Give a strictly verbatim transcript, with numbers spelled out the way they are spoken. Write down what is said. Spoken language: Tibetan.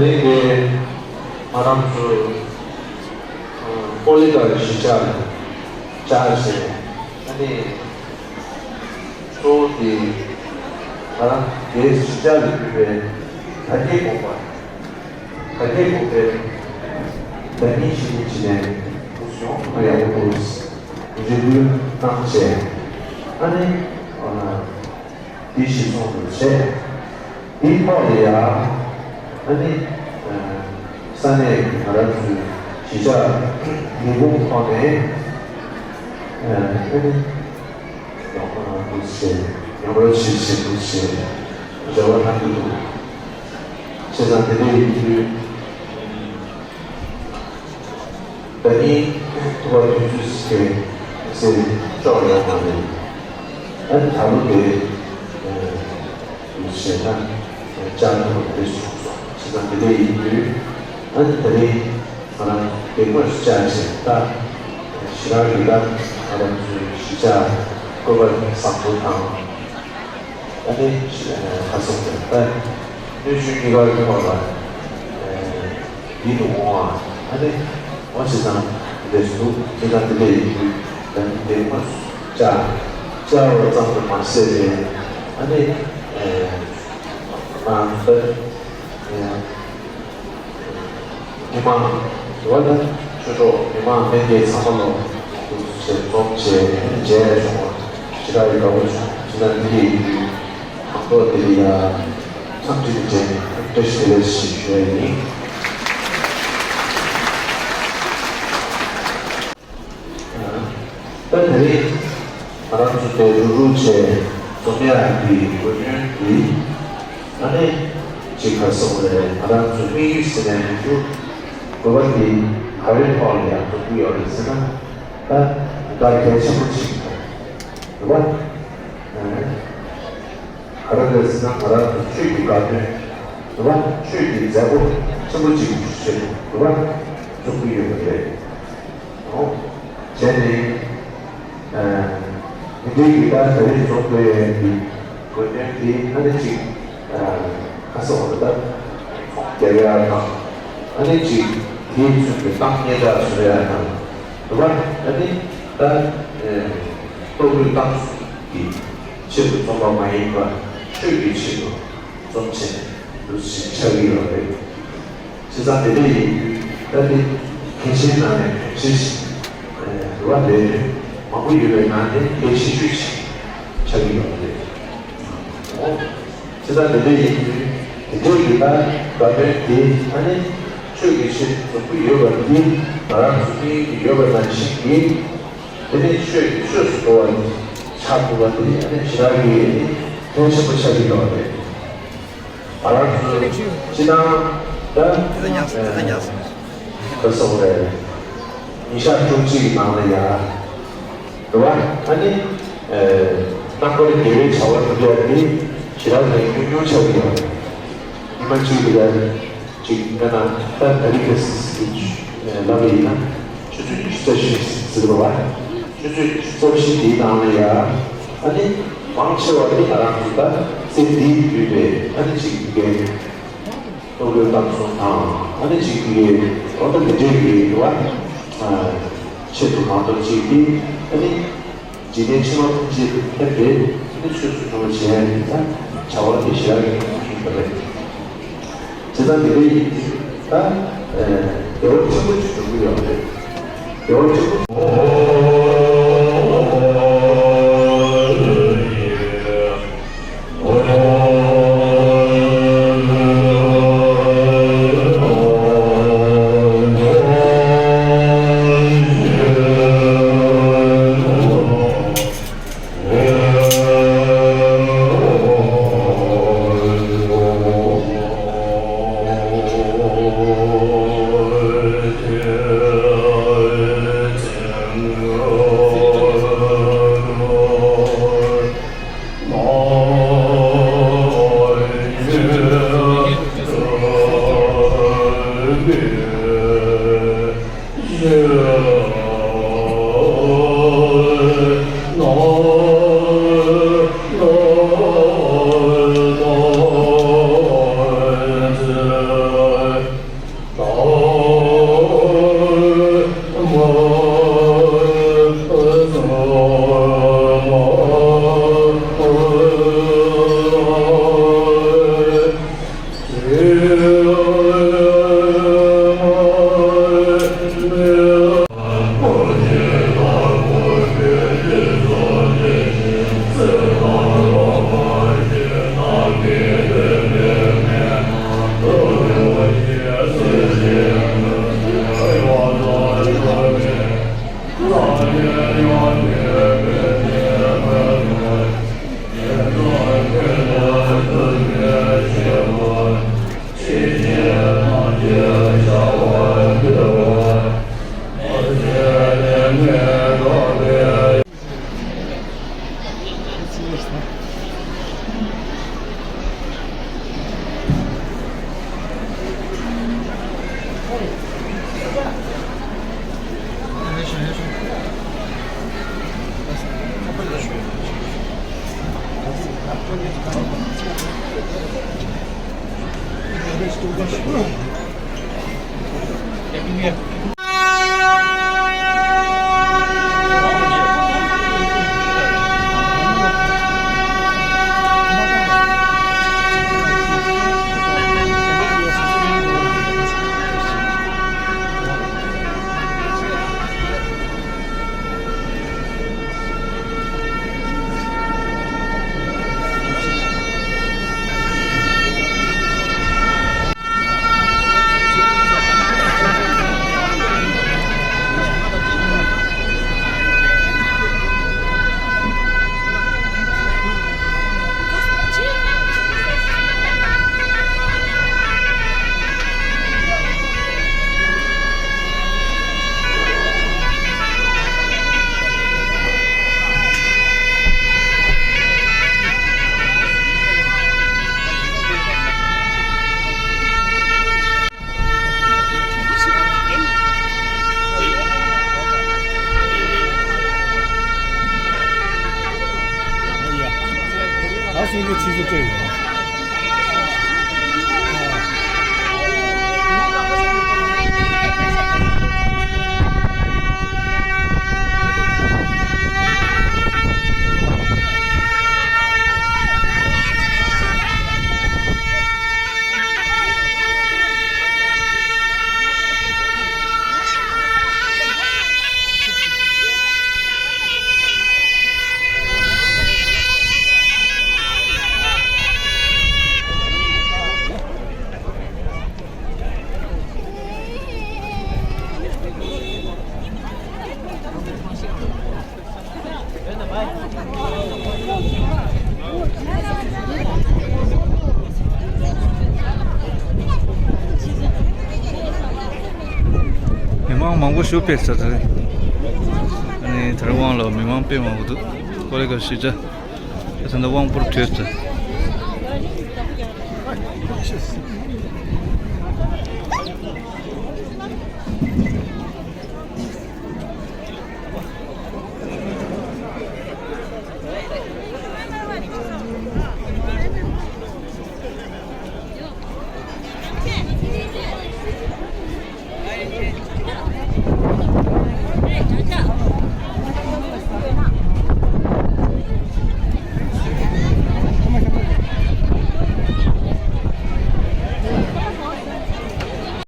རེད་དེ། ང་རང་ཚོ་ཨ་པོ་ལི་ཊི་ཀལ་གཞིས་ཆགས་བཅར་བྱས། ཨ་ནི་གཙོ་བོ་དེ་ང་རང་དེའི་གཞིས་ཆགས་ལ་ཡོད་པའི་དར་རྒྱས་དགོན་པ། དར་རྒྱས་དགོན་པའི་བདག་ཉིད་བྱེད་མཁན་བྱས་ནས་འདུག་སོང་། ཨ་ཡག་པོ་འདུག་རེ་སྐུལ་གནང་བྱས། ཨ་ནི་ཨ་དེ་གཞིར་བཟུང་དུ་བྱས། དེའི་ཐོག་ལ་ཡང་ཨ་ནི་ས་གནས་ཀྱི་ང་རང་ཚོའི་གཞིས་ཆགས་ལས་ཁུངས་ཐོག་ནས་ཨ་ནི་ཡོང་འདུག་ཟེར། ཡོང་རོགས་བྱེད་ཟེར་འདུག་ཟེར་རེ་བ་གནང་གི་འདུག་བྱས་ཙང་དེ་འདྲ་ཡིན་དུས། ད་ནི་ཐུབ་པ་དུས་ཚོད་ཟེར་ཟེར་ཅོག་ཡོད་མ་རེད། ཨ་ནི་ད་ལོ་དེ་ཨ་ཞེ་ན་ཅང་ཐུབ་པ་དེ་སོང་སོང་། བྱས་ཙང་དེ་འདྲ་ཡིན་དུས། ཨ་ནི་ད་རེས་ང་རང་དེ་སྔོན་སུ་བཅར་བྱས། ད་ཞེ་དྲག་གི་ད་ང་རང་ཚོའི་གཞིས་ཆགས་བཀོད་པ་བཟང་པོ་དང་། ཨ་ནི་ཁ་སང་དེ་ད་སྣོད་བཅུད་གཉིས་ཀ་ཐོག་ལ་ཡིད་དུ་འོང་བ། ཨ་ནི་འོ་བྱས་ཙང་འདི་འདྲ་འདུག་བྱས་ཙང་དེ་འདྲ་ཡིན་དུས། ད་ནི་དེ་སྔོན་སུ་བཅར་བཅར་བ་ཙམ་དུ་མ་ཟད་པའི། ཨ་ནི་ང་ཚོ་མི་མང་དེ་བ་ལ་ཆོས་གྲོགས་མི་མང་ལྷན་རྒྱས་ཚང་མ་ལོ་འདུག་བྱས་འཛོམས་བྱས་མཇལ་བྱུང་བ་ཞེ་དྲག་ཡིད་དགའ་པོ་བྱུང་། ཇི་ལྟར་འདི་ཡིན་དུས་ཁོང་ཚོ་དེ་ལ་ཡ་འཚམས་འདྲི་དེ་བྱས་ནས་བཀྲ་ཤིས་བདེ་ལེགས་ཞེས་ཞུ་ཡ་ཡིན། ད་དེ་རིང་ང་རང་ཚོ་དེ་རུག་རུག་བྱས་འཛོམས་ཡག་གི་དགོས་དོན་འདི། ཨ་ནི་ཅིག་ག་རེ་ཟེར་དགོས་རེད། ང་རང་ཚོའི་དམིགས་ཡུལ་ཟེར་ནས་མི་འདུག་དགོས་པ་འདི་ག་རེ་ཐོག་ལ་ཡང་འཛོམས་ཀྱི་ཡོད་རེད་ཟེར་ན། ད་དགའ་གལ་ཆེན་པོ་ཅིག་རེད་བ། ག་རེ་རེད་ཟེར་ན། ང་རང་ཚོ་ཆོས་ཀྱི་དགའ་སྟོན་རེད་བ། ཆོས་ཀྱི་མཛད་སྒོ་ཆེན་པོ་ཅིག་གི་ཆེད་དུ་རེད་བ། འཛོམས་ཀྱི་ཡོད་པ་རེད། ཨོ། བྱས་ནས། ཨ། དེ་འདྲའི་གི་ད་ད་རེས་འཛོམས་དགོས་ཡས་ཀྱི་དགོས་དོན་དེ་ཨ་ནི་ཅིག་ཨ། ཁ་སང་བ་ད་ཚོང་རྒྱག་ཡ་དང་། ཨ་ནི་ཅིག་དེའི་ཚུན་གྱི་གཏམ་སྙན་གྲགས་བཟོ་ཡ་དང་། རེད་བ། ཨ་ནི་ད་ཨ། ལྟོ་གོས་གཏམ་གསུམ་གྱི་ཆེད་དུ་འཛོམས་པ་མ་ཡིན་པར་ཆོས་ཀྱི་ཆེད་དུ་འཛོམས་བྱས་འདུག་ཅིག་ཆགས་ཀྱི་ཡོད་རེད། བྱས་ཙང་དེ་འདྲ་ཡིན་དུས་ད་དེ་གལ་ཆེན་ནང་ནས་གལ་ཆེ་ཞིག་རེད་བ། ལས་དོན་མང་པོ་ཡོད་པའི་ནང་ནས་གལ་ཆེ་ཤོས་ཤིག་ཆགས་ཀྱི་ཡོད་རེད། ཨོ། བྱས་ཙང་དེ་འདྲ་ཡིན་དུས་དེ་འདྲའི་གི་ད་དགའ་སྟོན་དེ་ཨ་ནི་ཆོས་ཀྱི་ཆེད་དུ་འཛོམས་ཀྱི་ཡོད་པ་འདི་ང་རང་ཚོ་དམིགས་ཡུལ་ཡོད་པ་ནང་བཞིན་གྱི། དེ་ནས་ཆོས་ཀྱི་ཆོས་སུ་འགྲོ་བ་ནི་ཆགས་ཐུབ་པ་དེ་ཨ་ནི་ཞེ་དྲག་གི་ཕན་ཆེན་པོ་ཆགས་ཀྱི་ཡོད་རེད། ང་རང་ཚོ་སྤྱི་བཏང་ད་ཨ་ག་རེ་ཟེར་དགོས་རེད། ཉིན་ཞག་བཅུ་གཅིག་གི་ནང་ལ་ཡ་རེད་བ། ཨ་ནི་ཨ་རྣམ་པར་རྒྱལ་བའི་བྱ་བ་སྒྲུབ་ཡ་དེ་ཞེ་དྲག་ནས་ཉུང་ཉུང་ཆགས་ཀྱི་ཡོད་རེད། ཉི་མ་གཅིག་ལ་ཡ། ཅིག་དཔེར་ན་ད་ད་རིང་གི་ལབ་པ་ཡིན་ན་ཆུ་ཚོད་ཉི་ཤུ་རྩ་བཞི་ཟེར་བ། ཆུ་ཚོད་ཉི་ཤུ་རྩ་བཞི་དེའི་ནང་ལ་ཡ་ཨ་ནི་མང་ཆེ་བ་དེ་ང་རང་ཚོ་ད་ཚེ་འདིའི་དུས་པའི་ཨ་ནི་ཅིག་གི་ལྟོ་གོས་གཏམ་གསུམ་དང་ཨ་ནི་ཅིག་གི་འོ་ད་དེ་འདྲའི་གི་རེད་བ། ཆེད་དུ་མ་གཏོགས་ཅིག་གི་ཨ་ནི། འཇིག་རྟེན་ཕྱི་མ་ཕུང་བྱེད་དུ་ཕེབས་ཏེ་ནི་ཆོས་སུ་འགྲོ་བར་བྱེད་ཡ་ཡིན་ཙང་བྱ་བ་དེ་ཞེ་དྲག་གི་ཉུང་ཉུང་ཞིག་རེད། བྱས་ཙང་དེ་འདྲ་ཡིན་དུས་ད་བདེ་བ་ཆེན་པོ་ཅིག་འགྲོ་གི་ཡོད་རེད། བདེ་བ་ཆེན་པོ། མི་མང་མང་པོ་ཞིག་ཕེབས་ཚར་ཚར། ཨ་ནི་དེ་རིང་དབང་ལ་མི་མང་དཔེ་མང་པོ་འདུག་ཀོ་ལེ་ག་ཤི་ཅ། ད་ལྟ་དབང་པོར་བྲོས་ཚར།